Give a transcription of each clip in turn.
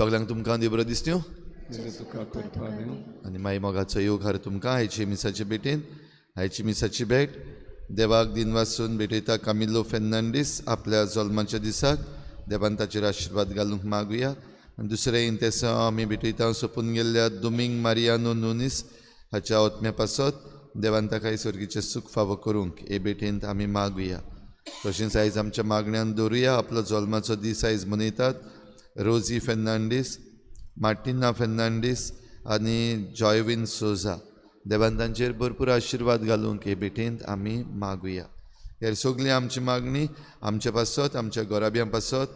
सगल्यांक तुमकां देव बरो दिसत्यो आनी माई मोगाचो येवकार तुमकां आयचे मिसाचे भेटेन. आयची मिसाची भेट देवाक दिनवासून भेटयता कामिलो फेर्नांडीस आपल्या जल्माच्या दिसाक. देवान ताचेर आशिर्वाद घालूंक मागुया. आनी दुसरें इंतेसांव आमी भेटयता सोंपून गेल्ल्या दुमींग मारियानो नुनीस हाच्या आत्म्या पासत. देवान ताका सर्गीचें सूख फावो करूंक हे भेटेंत आमी मागुया. तशेंच आयज आमच्या मागण्यान दवरुया आपलो जल्माचो दीस आयज मनयतात रोजी फेर्नांडीस, मार्टिना फेर्नांडीस आनी जॉयवीन सोजा. देवान तांचेर भरपूर आशिर्वाद घालूंक हे भेटेंत आमी मागुया. हेर सगळी आमची मागणी आमचे पासत, आमच्या गोराब्यां पासत,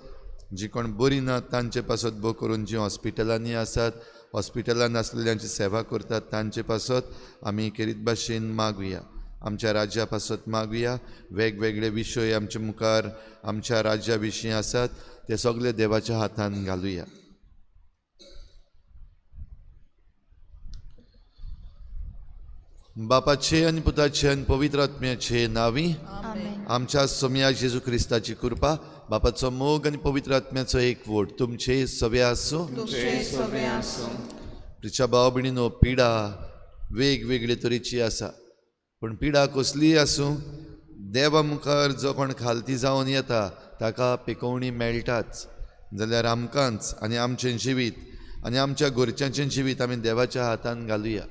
जी कोण बरी ना तांचे पासत, भोव करून जी हॉस्पिटलांनी आसात, हॉस्पिटलान आसलेल्यांची सेवा करतात तांचे पासत आमी खेरीत भाशेन मागुया. आमच्या राज्या पासत मागुया. वेगवेगळे विशय आमचे मुखार आमच्या राज्या विशीं आसात ते सगळे देवाच्या हातान घालुया. बापाचे आनी पुताचे आनी पवित्र आत्म्याचे नांवी आमच्या सोम्या जेजू क्रिस्ताची कृपा, बापाचो मोग आनी पवित्र आत्म्याचो एकवट तुमचे सगळे आसूं. प्रिच्या भाव भयणीनो, पिडा वेगवेगळे तरेची आसा, पूण पिडा कसलीय आसूं देवा मुखार जो कोण खालती जावन येता ताका पिकोवणी मेळटाच. जाल्यार आमकांच आनी आमचें जिवीत आनी आमच्या घरच्यांचें जिवीत आमी देवाच्या हातान घालुया.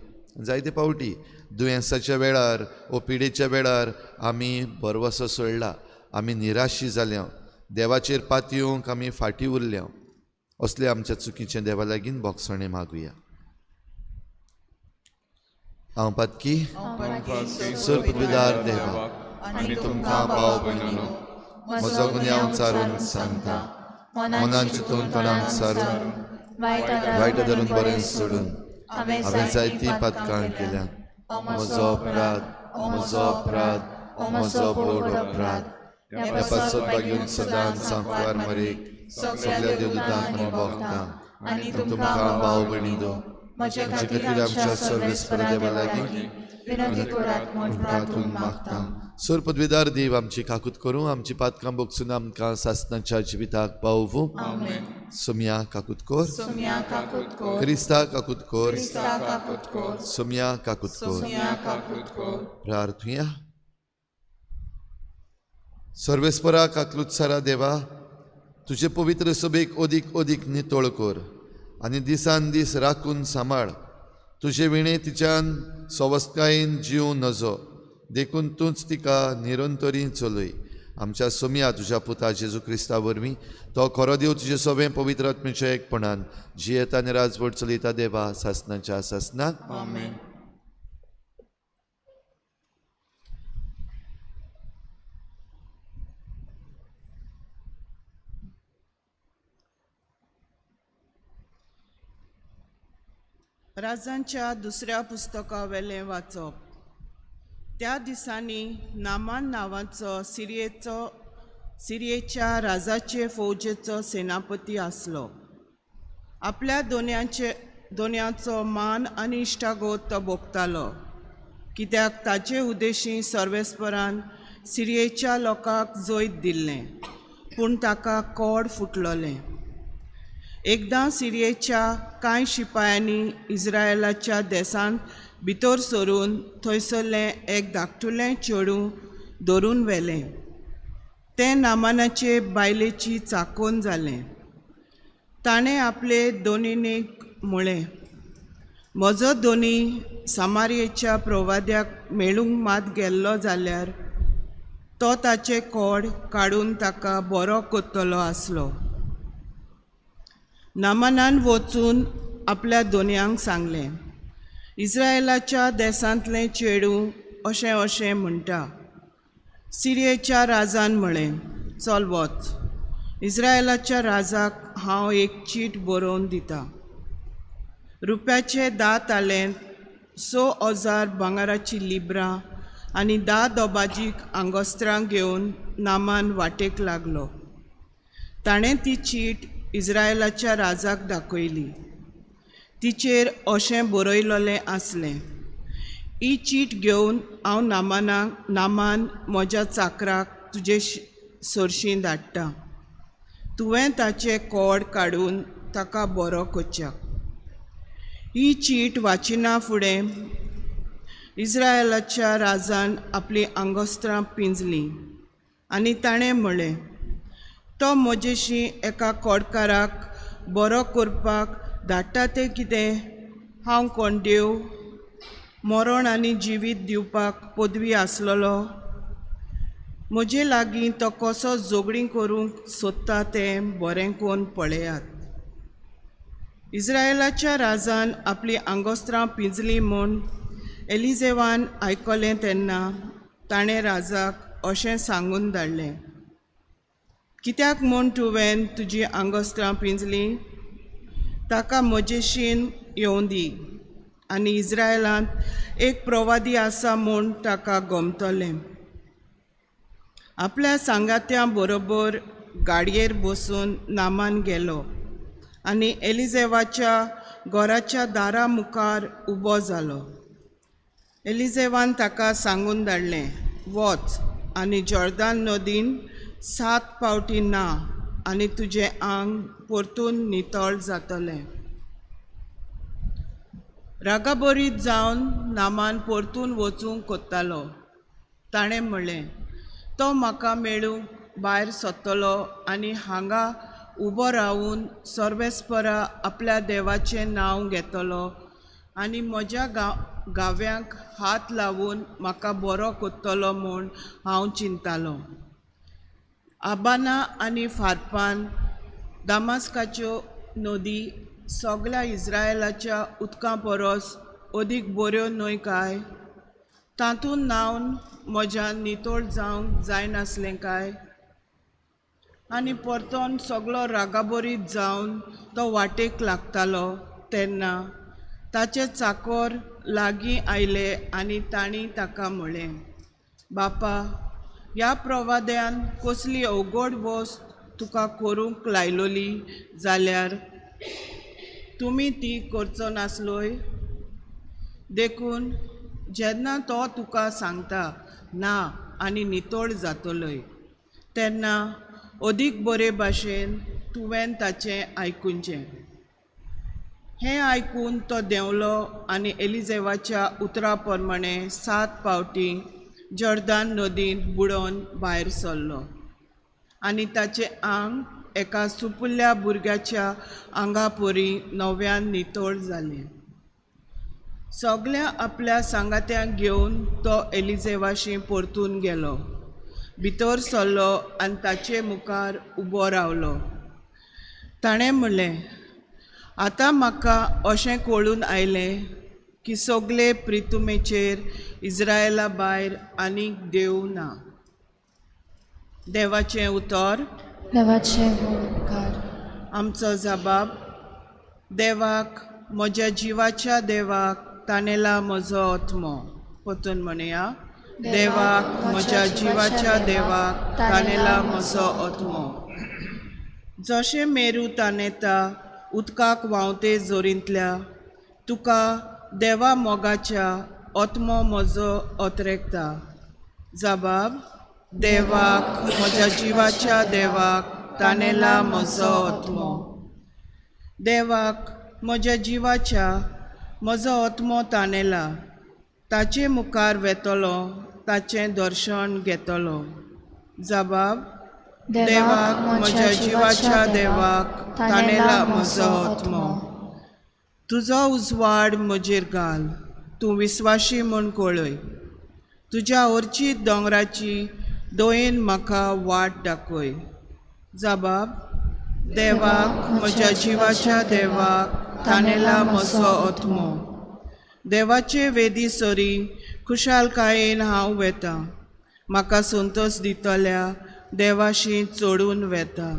जायते फावटी दुयेंसाच्या वेळार वो पिडेच्या वेळार आमी भरवसो सोडला, आमी निराशी जाल्या, देवाचेर पातयेवंक आमी फाटीं उरल्या. असले आमच्या चुकीचें देवा लागीं भोगसणें मागुया. हांव पातकी सर्वपदवीदार देवा आनी तुमकां भाव भयणीनो म्हजो गुन्यांव चारून सांगता, मनान चिंतून तोंडान सारून वायट धरून बरें सोडून हांवें जायतीं पातकां केल्या. म्हजो अपराध, म्हजो अपराध, म्हजो व्हड अपराध. ह्या पासत बागेवन सदांच सांकवार मरेक सगल्या देवदूतांक आनी भोगतां आनी तुमकां भाव भयणीनो म्हजे खातीर आमच्या सर्वेस्पर देवा लागीं विनंती करात म्हूण प्रार्थून मागता. सर पदवीदार देव आमची काकूत करूं, आमची पातकां बोगसून आमकां सासनाच्या जिविताक पावोवूं. सोम्या काकूत कोर, सोम्या काकूत कोर, क्रिस्ता काकूत कोर, क्रिस्ता काकूत कोर, सोम्या काकूत कोर. सोम्या काकूत कोर. प्रार्थुया. सर्वेस्परा काकलुत्सारा देवा, तुजे पवित्र सभेक अदीक अदीक नितळ कर आनी दिसान दीस राखून सांबाळ. तुजे विणे तिच्यान सवस्कायेन जीव नजो, देखून तूंच तिका निरंतरी चलय. आमच्या सोम्या तुज्या पुता जेजू क्रिस्ता वरवीं तो खरो देव तुजे सगळें पवित्र आत्म्याच्या एकपणान जियेता आनी राजवट चलयता देवा सासनाच्या सासनाक. आमेन. राजांच्या दुसऱ्या पुस्तकावेलें वाचप. त्या दिसांनी नामान नांवाचो सिरियेच्या राजाचे फौजेचो सेनापती आसलो. आपल्या दोन्याचो मान आनी इश्टागोत तो भोगतालो, कित्याक ताचे उद्देशी सर्वेस्परान सिरियेच्या लोकांक जैत दिल्लें, पूण ताका कोड फुटलोलें. एकदां सिरियेच्या कांय शिपायांनी इस्रायलाच्या देशांत भितर सरून थंयसरलें एक धाकटुलें चेडूं धरून व्हेलें. तें नामानाचे बायलेची चाकोन जालें. ताणें आपले दोनीक म्हळें, म्हजो दोनी सामारियेच्या प्रवाद्याक मेळूंक मात गेल्लो जाल्यार तो ताचें कोड काडून ताका बरो करतलो आसलो. नामानान वचून आपल्या दोनयांक सांगलें, इस्रायलाच्या देशांतलें चेडूं अशें अशें म्हणटा. सिरियेच्या राजान म्हळें, चल वच, इस्रायलाच्या राजाक हांव एक चीट बरोवन दिता. रुप्याचे 10 तालेंत, 6,000 भांगराचीं लिब्रां आनी 10 दोबाजीक आंगोस्त्रां घेवन नामान वाटेक लागलो. ताणें ती चीट इस्रायलाच्या राजाक दाखयली. तिचेर अशें बरयलोलें आसलें, ही चीट घेवन हांव नामान म्हज्या चाकराक तुजे सरशीं धाडटा. तुवें ताचें कोड काडून ताका बरो करच्याक. ही चीट वाचिना फुडें इस्रायलाच्या राजान आपलीं आंगोस्त्रां पिंजलीं आनी ताणें म्हळें, तो म्हजेशी एका कोडकाराक बरो करपाक धाडटा तें कितें? हांव कोण देव? मरण आनी जिवीत दिवपाक पदवी आसलेलो? म्हजे लागीं तो कसो झगडीं करूंक सोदता तें बरें करून पळयात. इस्रायलाच्या राजान आपलीं आंगोस्त्रां पिंजलीं म्हूण एलिजेवान आयकलें तेन्ना ताणें राजाक अशें सांगून धाडलें, कित्याक म्हूण तुवें तुजीं आंगोस्त्रां पिंजलीं? ताका म्हजेशीन येवं दी आनी इस्रायलांत एक प्रवादी आसा म्हूण ताका गमतलें. आपल्या सांगात्यां बरोबर गाडयेर बसून नामान गेलो आनी एलिजेवाच्या घराच्या दारा मुखार उबो जालो. एलिजेवान ताका सांगून धाडलें, वच आनी जॉर्दान नदीन 7 पावटी ना आनी तुजें आंग परतून नितळ जातलें. रागाबरीत जावन नामान परतून वचूंक कोत्तालो. ताणें म्हणलें, तो म्हाका मेळूंक भायर सरतलो आनी हांगा उबो रावून सर्वेस्परा आपल्या देवाचें नांव घेतलो आनी म्हज्या गाव्यांक हात लावून म्हाका बरो कोत्तलो म्हूण हांव चिंतालो. आबाना आनी फारपान दामास्काच्यो नदी सगळ्या इस्रायलाच्या उदकां परस अदीक बऱ्यो न्हय काय? तातूंत न्हांवन म्हज्यान नितळ जावंक जायनासलें काय? आनी परतोन सगळो रागाबरीत जावन तो वाटेक लागतालो तेन्ना ताचे चाकोर लागीं आयले आनी तांणी ताका म्हळें, बापा, ह्या प्रवाद्यान कसली अवघड वस्त तुका करूंक लायलोली जाल्यार तुमी ती करचो नासलोय? देखून जेन्ना तो तुका सांगता ना आनी नितळ जातलोय तेन्ना अदीक बरे भाशेन तुवें ताचें आयकुचें. हें आयकून तो देंवलो आनी एलिजेवाच्या उतरा प्रमाणे 7 पावटी जॉर्दान नदींत बुडोवन भायर सरलो आनी ताचें आंग एका सुपुल्ल्या भुरग्याच्या आंगा परी नव्यान नितळ जालें. सगळ्या आपल्या सांगात्यांक घेवन तो एलिजेवाशी परतून गेलो, भितर सरलो आनी ताचे मुखार उबो रावलो. ताणें म्हणलें, आतां म्हाका अशें कळून आयलें की सगळे प्रितुमेचेर इस्रायला भायर आनीक देव ना. देवाचें उतर. देवाचे उपकार. आमचो जबाब. देवाक, म्हज्या जिवाच्या देवाक ताणेला म्हजो आत्मो. परतून म्हणया, देवाक, म्हज्या जिवाच्या देवाक ताणेला म्हजो आत्मो. जशें मेरू ताणेता उदकाक व्हांवते जोरींतल्या, तुका देवा मोगाच्या आत्मो म्हजो अत्रेकता. जबाब. देवाक, म्हज्या जिवाच्या देवाक ताणेला म्हजो आत्मो. देवाक, म्हज्या जिवाच्या म्हजो आत्मो ताणेला. ताचे मुखार वेतलो, ताचें दर्शन घेतलो. जबाब. देवाक, म्हज्या जिवाच्या देवाक ताणेला म्हजो आत्मो. तुजो उजवाड म्हजेर घाल, तूं विस्वाशी म्हूण कळय. तुज्या अर्चीत दोंगराची दयेन म्हाका वाट दाखय. जबाब. देवाक, म्हज्या जिवाच्या देवाक ताणेला म्हजो आत्मो. देवाचे वेदी सरी खुशालकायेन हांव वेतां, म्हाका संतोश दितल्या देवाशी चडून वेता.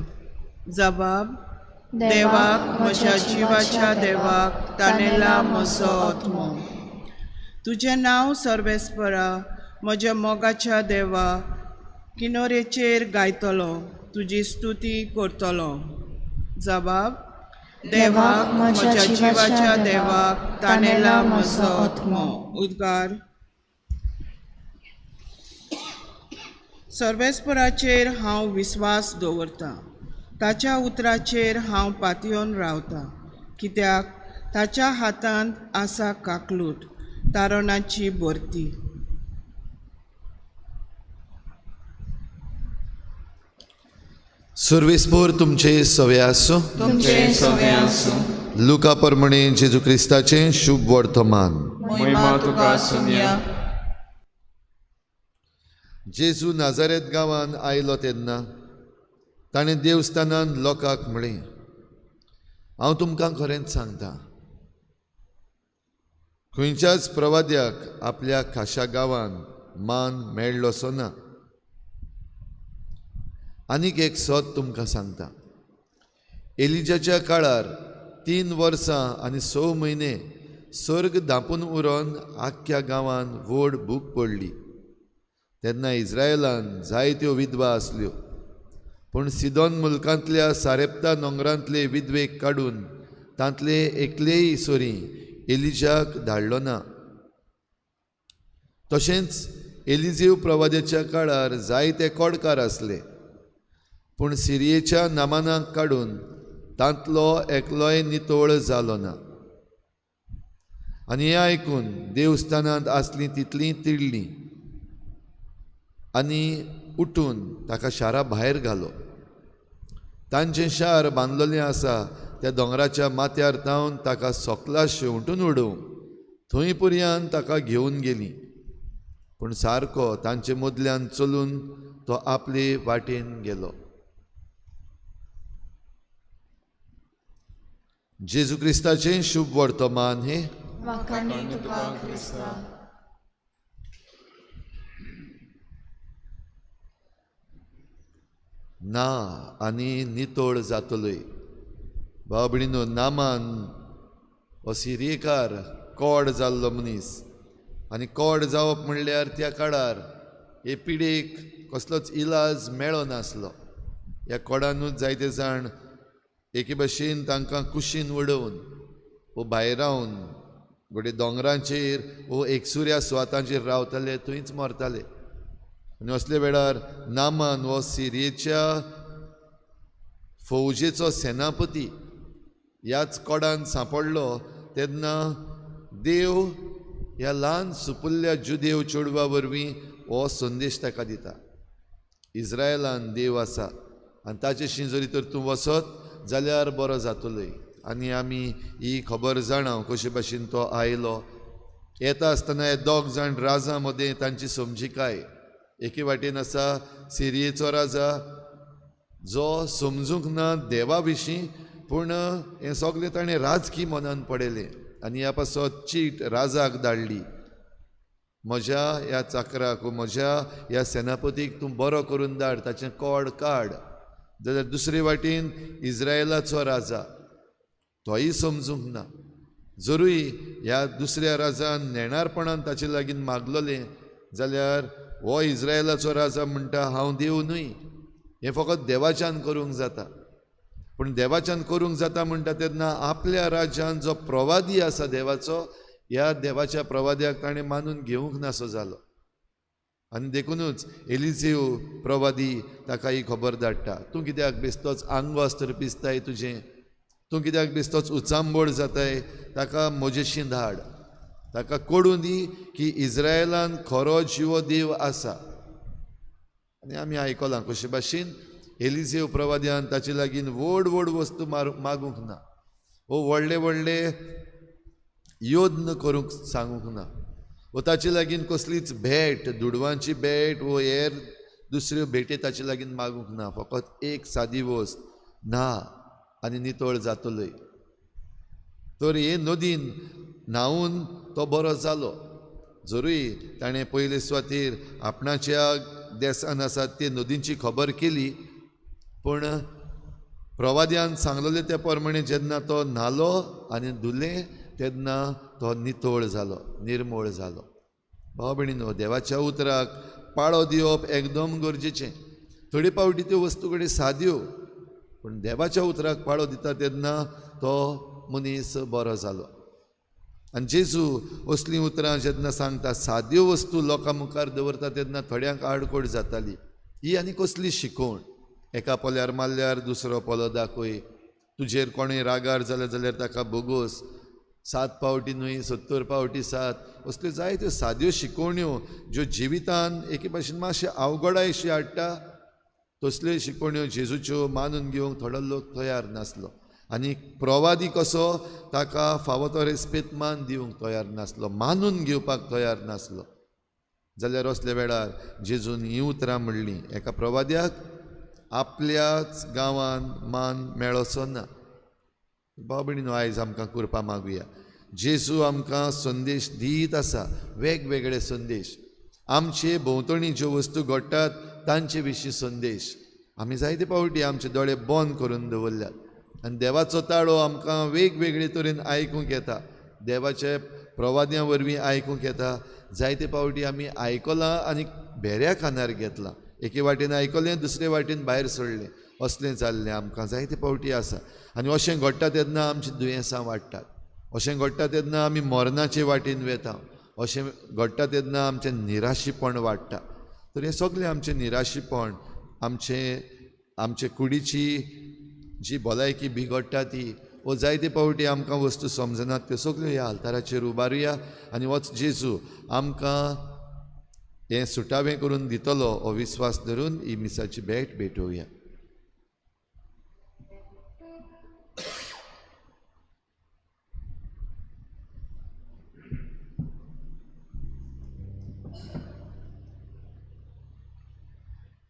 जबाब. देवाक, म्हज्या जिवाच्या देवाक ताणेला म्हजो आत्मो. तुजें नांव सर्वेस्परा, म्हज्या मोगाच्या देवा, किनोरेचेर गायतलो, तुजी स्तुती करतलो. जबाब. देवाक, म्हज्या जिवाच्या देवाक ताणेला म्हजो आत्मो. उद्गार. सर्वेस्पराचेर हांव विस्वास दवरतां. ताच्या उतराचेर हांव पातयेवन रावतां, कित्याक ताच्या हातांत आसा काकलूट तारणाची भरती. सुर्वेस्पोर तुमचे सवे आसूं. तुमचे सवे आसूं. लुका प्रमाणे जेजू क्रिस्ताचें शुभ वर्तमान. महिमा तुका सुनिया. जेजू नाजारेत गांवान आयलो तेन्ना ताणें देवस्थानान लोकांक म्हळें, हांव तुमकां खरेंच सांगता, खंयच्याच प्रवाद्याक आपल्या खाशा गांवान मान मेळ्ळोसो ना. आनीक एक सत तुमकां सांगता, एलिजाच्या काळार 3 वर्सां आनी 6 म्हयने सर्ग धांपून उरोन आख्ख्या गांवान व्हड भूक पडली. तेन्ना इस्रायलान जायत्यो विधवा आसल्यो, पूण सिदोन मुल्कांतल्या सारेप्ता नोंगरांतले विधवेक काडून तांतले एकलेय सोरी एलिजाक धाडलो ना. तशेंच एलिजीव प्रवाद्याच्या काळार जायते कोडकार आसले, पूण सिरियेच्या नामानाक काडून तांतलो एकलोय नितोळ जालो ना. आनी हें आयकून देवस्थानांत आसलीं तितलीं तिडलीं आनी उठून ताका शारा भायर घालो. तांचें शार बांदलेलें आसा त्या दोंगराच्या माथ्यार तावन ताका सोकला शेंवटून उडोवंक थंय पर्यंत ताका घेवन गेलीं. पूण सारको तांचे मदल्यान चलून तो आपले वाटेन गेलो. जेजू क्रिस्ताचें शुभ वर्तमान हें. ना आनी नितळ जातलोय. भाव भयणीनो, नामान हो सिरियेकार कोड जाल्लो मनीस, आनी कोड जावप म्हणल्यार त्या काळार हे पिडेक कसलोच इलाज मेळनासलो. ह्या कोडानूच जायते जाण एके भशेन तांकां कुशीन उडोवन वो भायरावन घडये दोंगरांचेर वो एकसुऱ्या सुवातांचेर रावताले, थंयच मरताले. आनी असल्या वेळार नामान हो सिरियेच्या फौजेचो सेनापती ह्याच कोडान सांपडलो तेन्ना देव ह्या ल्हान सुपुल्ल्या जुदेव चेडवा वरवीं हो संदेश ताका दिता. इस्रायलान देव आसा आनी ताचे जरी तर तूं वचत जाल्यार बरो जातलोय. आनी आमी ही खबर जाणा कशे भाशेन तो आयलो. येता आसतना हे दोग जाण राजा मदें तांची समजिकाय. एके वाटेन आसा सिरियेचो राजा जो समजूंक ना देवा विशीं, पूण हें सगळें ताणें राजकी मनान पडयलें आनी ह्या पासत चीट राजाक धाडली, म्हज्या ह्या चाकराक म्हज्या ह्या सेनापतीक तूं बरो करून धाड, ताचें कोड काड. जाल्यार दुसरे वाटेन इस्रायलाचो राजा तोय समजूंक ना, जरूय ह्या दुसऱ्या राजान नेणारपणान ताचे लागीं मागलोलें जाल्यार हो इस्रायलाचो राजा म्हणटा हांव देव न्हय, हें फकत देवाच्यान करूंक जाता. पूण देवाच्यान करूंक जाता म्हणटा तेन्ना आपल्या राज्यान जो प्रवादी आसा देवाचो, ह्या देवाच्या प्रवाद्याक ताणें मानून घेवंक नासो जालो. आनी देखुनूच एलिजेव प्रवादी ताका ही खबर धाडटा, तूं कित्याक बेश्टोच आंगवस्त्र पिसताय तुजें, तूं कित्याक बेश्टोच उचांबळ जाताय, ताका म्हजेशी धाड, ताका कळूं दी की इस्रायलान खरो जिवो देव आसा. आनी आमी आयकलां कशे भाशेन एलिजेव प्रवाद्यान ताचे लागीं व्हड व्हड वस्तू मागूंक ना, वो व्हडले व्हडले यत्न करूंक सांगूंक ना, वो ताचे लागीं कसलीच भेट, दुडवांची भेट वो हेर दुसऱ्यो भेटी ताचे लागीं मागूंक ना. फकत एक सादी वस्त, ना आनी नितळ जातलोय. तर हे नदीन न्हांवून तो बरो जालो. जरूय ताणें पयले सुवातेर आपणाच्या देसान आसात ते नदींची खबर केली, पूण प्रवाद्यान सांगलेलें त्या प्रमाणे जेन्ना तो न्हालो आनी धुलें तेन्ना तो नितळ जालो, निर्मळ जालो. भाव भयणीनो, देवाच्या उतराक पाळो दिवप एकदम गरजेचें. थोडे फावटी त्यो वस्तू कडेन साद्यो, पूण देवाच्या उतराक पाळो दिता तेन्ना तो मनीस बरो जालो. आनी जेजू असलीं उतरां जेन्ना सांगता, साद्यो वस्तू लोकां मुखार दवरता तेन्ना थोड्यांक आडखळ जाताली. ही आनी कसली शिकवण, एका पोल्यार मारल्यार दुसरो पोलो दाखय, तुजेर कोणूय रागार जाल्यार जाल्यार ताका भोगोस, 7 पावटी न्हय 70 पावटी 7, असल्यो जायत्यो साद्यो शिकोवण्यो ज्यो जिवितान एके भाशेन मातशें अवघडायशी हाडटा, तसल्यो शिकोवण्यो जेजूच्यो मानून घेवंक थोडो लोक तयार नासलो. आनी प्रवादी कसो ताका फावो तो रेस्पेद मान दिवंक तयार नासलो, मानून घेवपाक तयार नासलो. जाल्यार असल्या वेळार जेजून हीं उतरां म्हणलीं, एका प्रवाद्याक आपल्याच गांवान मान मेळचो ना. भाव भयणीनो, आयज आमकां कृपा मागुया. जेजू आमकां संदेश दीत आसा, वेगवेगळे संदेश, आमचे भोंवतणी ज्यो वस्तू घडटात तांचे विशीं संदेश. आमी जायते पावटी आमचे दोळे बंद करून दवरल्यात आनी देवाचो ताळो आमकां वेगवेगळे तरेन आयकूंक येता, देवाचे प्रवाद्यां वरवीं आयकूंक येता. जायते पावटी आमी आयकलां आनी भेऱ्या खानार घेतलां, एके वाटेन आयकलें दुसरे वाटेन भायर सोडलें, असलें जाल्लें आमकां जायते पावटी आसा. आनी अशें घडटा तेन्ना आमचीं दुयेंसां वाडटात, अशें घडटा तेन्ना आमी मरणाचे वाटेन वेता, अशें घडटा तेन्ना आमचें निराशीपण वाडटा. तर हें सगळें आमचें निराशीपण, आमचें आमचे कुडीची जी भलायकी बिगडटा ती, वो जायते पावटी आमकां वस्तू समजनात, त्यो सगळ्यो ह्या आल्ताराचेर उबारुया आनी वच जेजू आमकां हें सुटावें करून दितलो हो विस्वास धरून ही मिसाची भेट भेटोवया.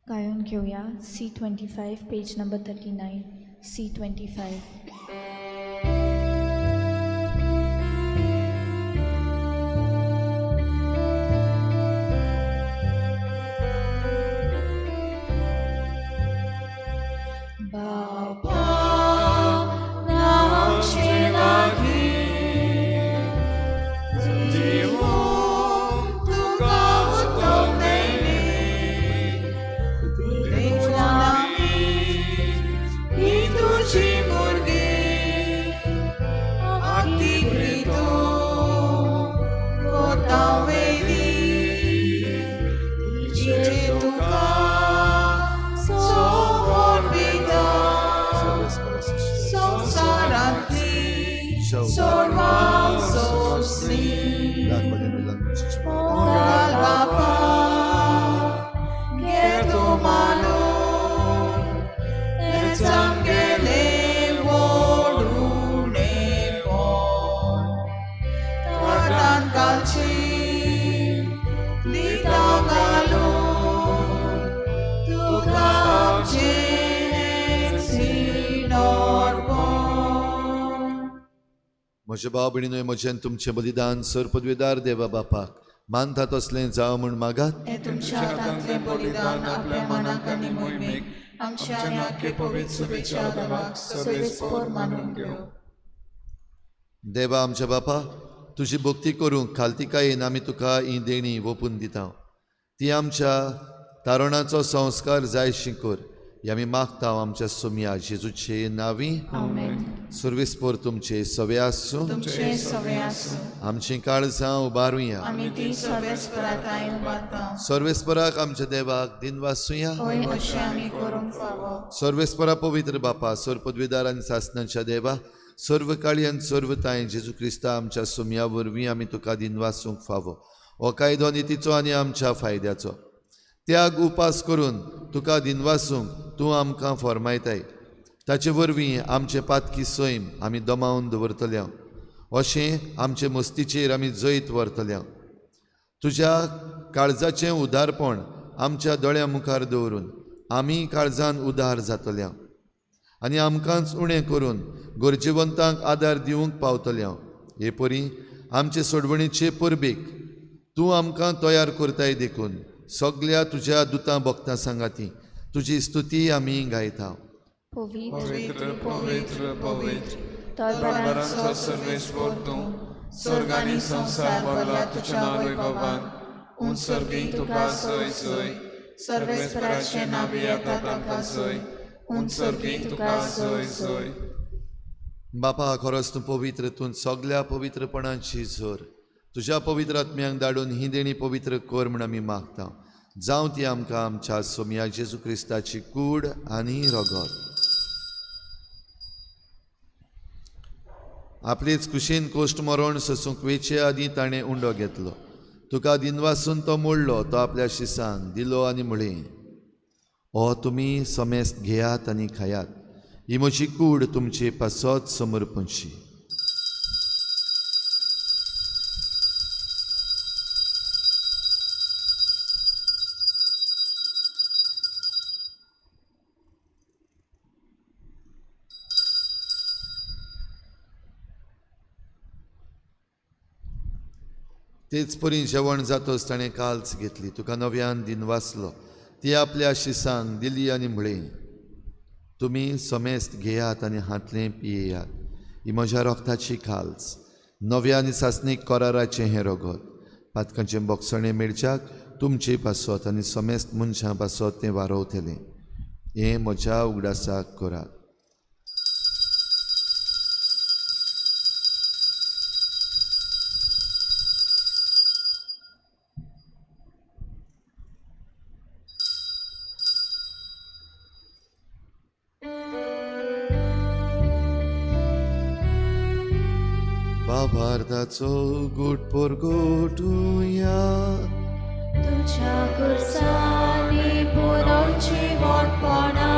गायन घेऊया C25 page number 39 C25. बापा नामचे लागी दिवूंक तुका उत्तम देणी, देखून आमी ही तुजी भुरगीं, आती प्रीतो कोता वेली, तिचे तुका सोबोन दिता, संवसारांतली सोडवां सोंसली. मोगाळ बापा, घे तूं मानून, हेंच आमगेलें व्हड उणेपण. ताटांत घालची, दिता घालून, तुका आमचें हेंच अर्पण. म्हजे भाव भयणीनो, म्हजें तुमचें बलिदान सर पदवेदार देवा बापाक मानता तसलें जावं म्हूण मागात. हें तुमच्या हातांतलें बलिदान आपल्या मनाक आनी मोहिमेक आमच्या आनी आख्खे पवित्र सुबेच्या देवाक सर्वेस्पर मानून घेवं. देवा आमच्या बापा, तुजी भक्ती करूंक खालतिकायेन आमी तुका ही देणी ओपून दिता, ती आमच्या तारणाचो संस्कार जायशी कर, ही आमी मागता आमच्या सोमया जेजूचे नांवी. आमेन. सर्वेस्पर तुमचे सवे आसूं, तुमचे सवे आसूं. आमचीं काळजां उबारुया, आमी ती सर्वेस्पराक उबारता. सर्वेस्पराक आमच्या देवाक दिनवासुया. हय, अशें आमी करूंक फावो. सर्वेस्परा पवित्र बापा, सर्व पदवीदार आनी सासनाच्या देवा, सर्व काळी आनी सर्व तांय जेजू क्रिस्ता आमच्या सोमया वरवीं आमी तुका दिनवासूंक फावो. हो कायदो नितीचो आनी आमच्या फायद्याचो त्याग उपास करून तुका दिनवासूंक तूं आमकां फॉर्मायताय, ताचे वरवीं आमचें पातकी सैम आमी दमावन दवरतले, अशें आमचे मस्तीचेर आमी जैत व्हरतले. तुज्या काळजाचें उदारपण आमच्या दोळ्यां मुखार दवरून आमी काळजान उदार जातले आनी आमकांच उणें करून गरजेवंतांक आदार दिवंक पावतले. हे परी आमचे सोडवणीचे परबेक तूं आमकां तयार करताय, देखून सगल्या तुज्या दुतां भक्तां सांगाती तुजी स्तुती आमी गायता. पवित्र पवित्र पवित्र पवित्र दरबारांचो दरबारांचो सर्वेस्पर तूं, स्वर्ग आनी संवसार भरला तुज्या वैभवान, उंच सर्गीं तुका सोय सोय, सर्वेस्पराचें नांव येता तांकां सोय, उंच सर्गीं तुका सोय सोय. बापा, खरोच तूं पवित्र, तूं सगल्या पवित्रपणाची जोर, तुज्या पवित्र आत्म्यांक धाडून ही देणी पवित्र कर म्हूण आमी मागता, जावं ती आमकां आमच्या सोमया जेजू क्रिस्ताची कूड आनी रगत. आपलेच कुशीन कोश्ट मरण सोसूंक वेचे आदीं ताणें उंडो घेतलो. तुका दिनवासून तो मोडलो, तो आपल्या शिसांक दिलो आनी म्हळें, हो तुमी समेस्त घेयात आनी खायात, ही म्हजी कूड तुमचे पासत समर्पणशी. तेच परी जेवण जातच ताणें काल्च घेतली, तुका नव्यान दिनवासलो, ती आपल्या शिसांक दिली आनी म्हळें, तुमी समेस्त घेयात आनी हांतलें पियेयात, ही म्हज्या रोगताची काल्च, नव्या आनी सासणीक कराराचें हें रगत, पातकांचें बोगसणें मेळच्याक तुमचे पासत आनी समेस्त मनशां पासत तें वारोवतलें. हें म्हज्या उगडासाक करात. बाबार्दाचो गुट पोरगोटुया तुझ्या कुर्सानी पुनर्ची मोठपणा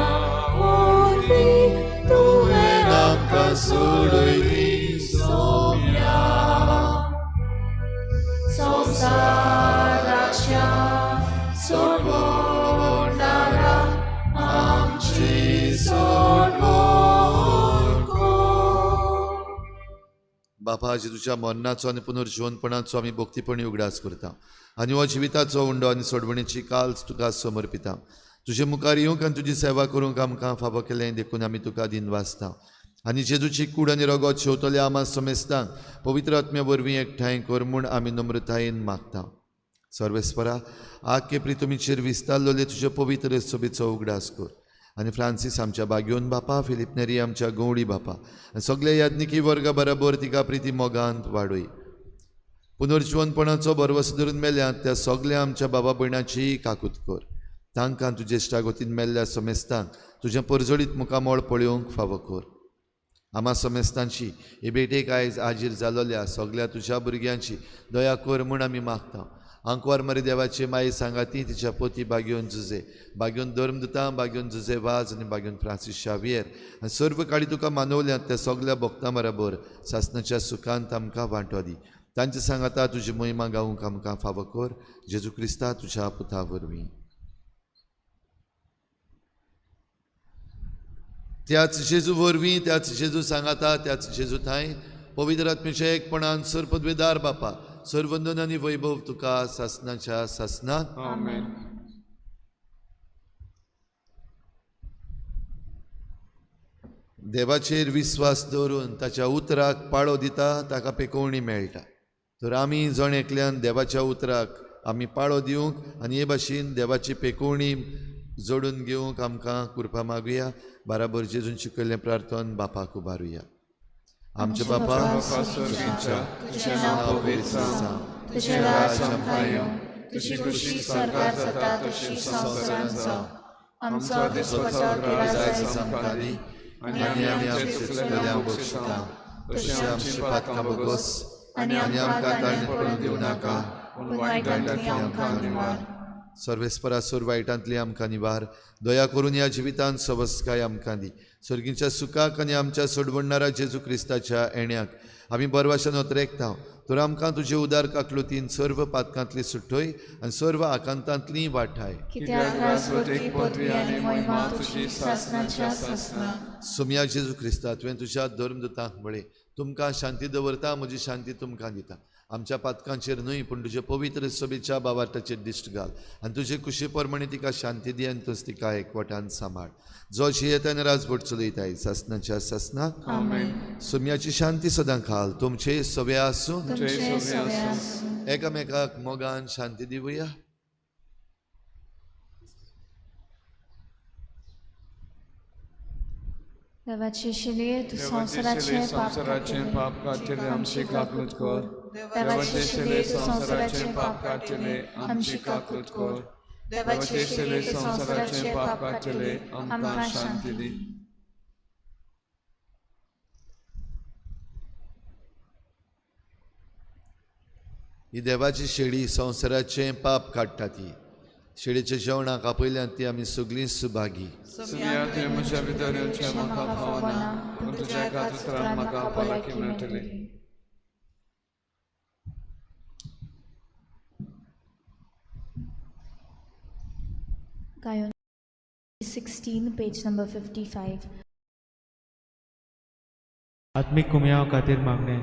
वरवीं तुवें आमकां सोडयली सोम्या. संवसाराच्या सोडवणारा आमची सोडवण कर. बापा, जेजूच्या मरणाचो आनी पुनर्जिवनपणाचो आमी भक्तीपणी उगडास करता आनी हो जिविताचो उंडो आनी सोडवणेची काल्च तुका समर्पिता. तुजे मुखार येवंक आनी तुजी सेवा करूंक आमकां फावो केलें देखून आमी तुका दिनवासता. आनी जेजूची कूड आनी रगत शेवतल्या आमा समेस्तांक पवित्र आत्म्या वरवीं एकठांय कर म्हूण आमी नम्रतायेन मागता. सर्वेस्परा, आख्खे प्रितुमीचेर विस्तारलेले तुजे पवित्र सोबीचो उगडास कर आनी फ्रांसीस आमच्या बाग्योन बापा, फिलीप नेरी आमच्या गवळी बापा आनी सगळे याज्ञिकी वर्गा बराबर तिका प्रिती मोगांत वाडय. पुनर्जिवनपणाचो भरवस धरून मेल्यात त्या सगळ्या आमच्या बाबा भयणाची काकूत कर. तांकां तुजे इश्टागतीन मेल्ल्या समेस्तांक तुजें परजळीत मुखामळ पळोवंक फावो कर. आमा समेस्तांची हे भेटेक आयज हाजीर जालोल्या सगळ्या तुज्या भुरग्यांची दया कर म्हूण आमी मागता. आंकवार मरे देवाची माई सांगाती तिच्या पोती बाग्योन जुजे, बाग्योन धर्मदुतां, बाग्योन जुजे वाज आनी बाग्योन फ्रांसीस शावियर आनी सर्व काळी तुका मानवल्यात त्या सगळ्या भक्तां बराबर सासणाच्या सुखांत आमकां वांटो दी. तांचे सांगाता तुजी महिमा गावूंक आमकां फावो कर. जेजू क्रिस्ता तुज्या पुता वरवीं. त्याच जेजू वरवीं, त्याच जेजू सांगाता, त्याच जेजू थांय पवित्र आत्म्याच्या एकपणान सर्वपदवेदार बापा, सर्वंदन आनी वैभव तुका सासणाच्या सासणात. आमेन. देवाचेर विस्वास दवरून ताच्या उतराक पाळो दिता ताका पेकोवणी मेळटा. तर आमी जण एकल्यान देवाच्या उतराक आमी पाळो दिवंक आनी हे भाशेन देवाची पेकोवणी जोडून घेवंक आमकां कृपा मागुया. बराबर जेजून शिकयल्लें प्रार्थन बापाक उबारुया. आमच्या बापा स्वर्गीच्या, तुझें नांव पवित्र जावं, तुझें राज आमकां येवं, तुजी खुशी स्वर्गार जाता तशी संवसारांत जावं. आमचो दिसपटो ग्रास आयज आमकां दी आनी आमी आमचे चुकलेल्यांक बक्षिता तशें आमची पातकां भोगोस आनी आमकां ताळणेंत पडूंक दिवं नाका, पूण वायटांतली आमकां निवार. सर्वेस्परा सोर वायटांतली आमकां निवार. दया करून ह्या जिवितांत सवस्काय आमकां दी. सर्गीच्या सुखाक आनी आमच्या सोडवणणारा जेजू क्रिस्ताच्या येण्याक आमी बरवाशान ओतरेकता. तर आमकां तुजे उदार काकलुतीन सर्व पातकांतली सुटय आनी सर्व आकांतांतली वाठाय. कित्याक राजवटी पदवी आनी महिमा तुजी सासणाच्या सासणा. सोमया जेजू क्रिस्ता, तुवें तुज्या धर्मदुतांक म्हळें, तुमकां शांती दवरता, म्हजी शांती तुमकां दिता. आमच्या पातकांचेर न्हय पूण तुजे पवित्र सभेच्या बाबाटाचेर दिश्ट घाल आनी तुजे कुशी प्रमाणे तिका शांती दी आनी तूंच तिका एकवटान सांबाळ. जो जियेता आनी राजवट चलयताय सासणाच्या सासणाक. आमेन. सोम्याची शांती सदां खाल तुमचे सवे आसूं. तुमचे सवे आसूं. एकामेकाक मोगान शांती दिवया. देवाचे शिले तूं संवसाराचें पाप संवसाराचें पाप काडटले आमची काकूत कर. देवाचे शिले तूं संवसाराचें पाप काडटले आमची काकूत कर. देवाचे देवाचे शिले संवसाराचें संवसाराचें पाप पाप काडटले, काडटले, आमकां शांती दी. ही देवाची शेळी संवसाराचें पाप काडटा ती शेळीच्या जेवणाक आपयल्यान ती आमी सगळीं सुभागी. सुमिया, तुवें म्हज्या भितर येवचें म्हाका फावना, पूण तुज्या एकाच उतरान म्हाका भलायकी मेळटली. गायन 16, page number 55. आत्मीक कुमयाव खातीर मागणें.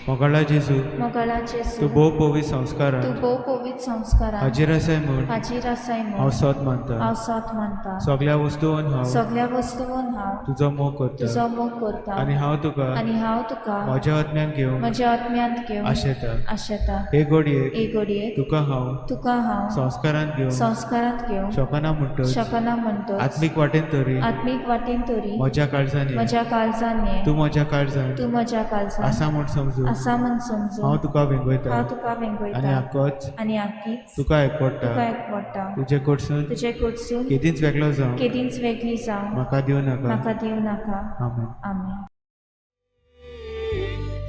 मोगाळा जेजू, मोगाळा जेजू, तूं भोव पवित्र तूं संस्कारान भोव पवित्र संस्कारान हाजीर आसाय म्हूण हाजीर आसाय हांव म्हूण सोद मानता. हांव सोद मानता. सगळ्या वस्तून हांव सगळ्या वस्तून हांव तुजो मोग करता तुजो मोग करता आनी हांव तुका आनी हांव तुका म्हज्या आत्म्यान घेवंक म्हज्या आत्म्यांत घेवन आशेता. आशेता. हे घडयेक हे घडयेक तुका हांव तुका हांव संस्कारान घेवंक संस्कारांत घेवंक शकना म्हणटच शकना म्हणटच आत्मीक वाटेन तरी आत्मीक वाटेन तरी म्हज्या काळजान ये. म्हज्या काळजान ये. तूं म्हज्या काळजान तूं म्हज्या काळजान आसा म्हूण समजून आसा म्हूण समजून हांव तुका वेंगयता हांव तुका आनी वेंगयता आकोच आनी आकीच तुका एकवटा. तुका एकवटा. तुजे कडसून तुजे कडसून केदींच वेगळो जावं केदींच वेगळी जावं म्हाका दिवं नाका. म्हाका दिवं नाका. आमेन. आमेन.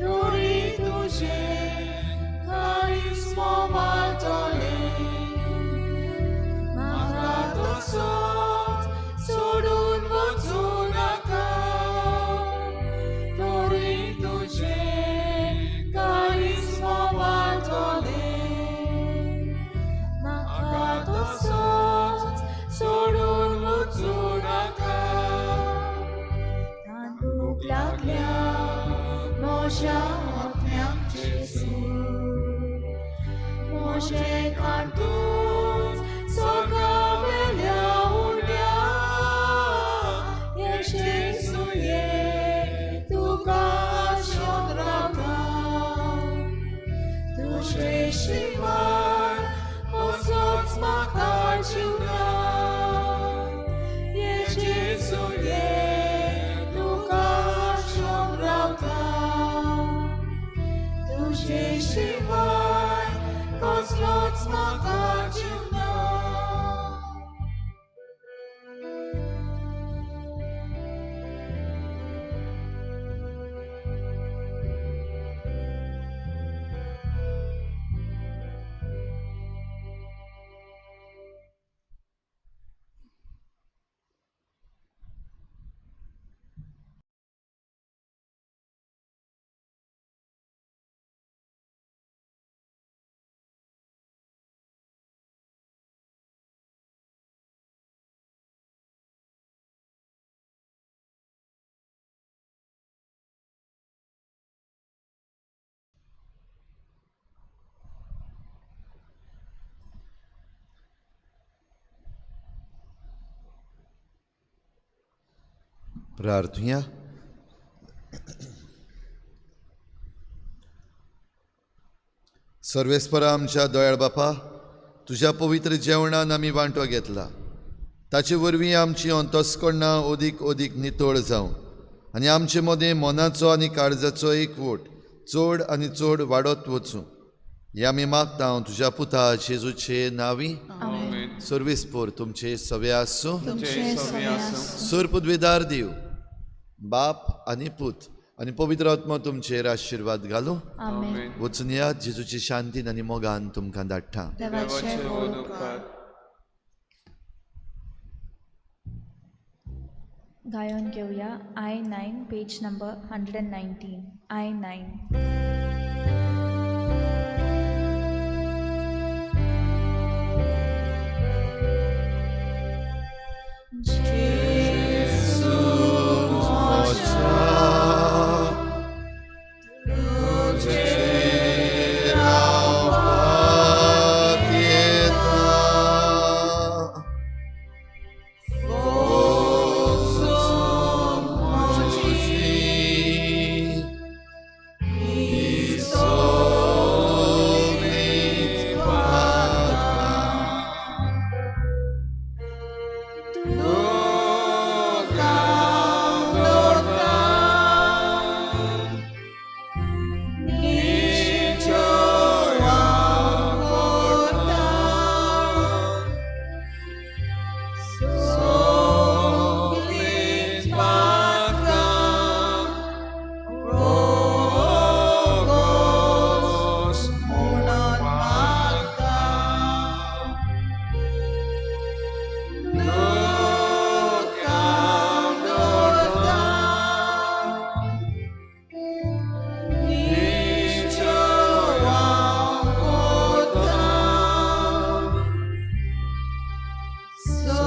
तरी तुजें काळीज मोवाळटलें, म्हाका तसोच सोडून वचूं नाका. तरी तुजें काळीज मोवाळटलें, म्हाका तसोच सोडून वचूं नाका. भूक लागल्या म्हज्या आत्म्याक जेजू, म्हजें कांतूच स्वर्गावेल्या उण्या, ये जेजू ये, तुका आशेन रावता. तुजे शिवाय कसोच म्हाका जीवना. ये जेजू ये, तुका आशेन रावता. तुजे शिवाय कसलोच म्हाका जीवना. प्रार्थुया. सर्वेस्परा आमच्या दयाळ बापा, तुज्या पवित्र जेवणान आमी वांटो घेतला, ताचे वरवीं आमची अंतस्करणां अदीक अदीक नितळ जावं आनी आमचे मदें मनाचो आनी काळजाचो एकवट चड आनी चड वाडत वचूं, हें आमी मागता तुज्या पुता जेजूचे नांवी. आमेन. सर्वेस्पोर तुमचे सवे आसूं. तुमचे सवे आसूं. सोर पदवेदार देव बाप आनी पूत आनी पवित्र आत्मा तुमचेर आशिर्वाद घालूं. आमेन. वचून या, जेजूची शांतीन आनी मोगान तुमकां धाडटा. देवाचे देवाचे व्हड व्हड उपकार. गायन घेवया I 9, page number 119. I 9. So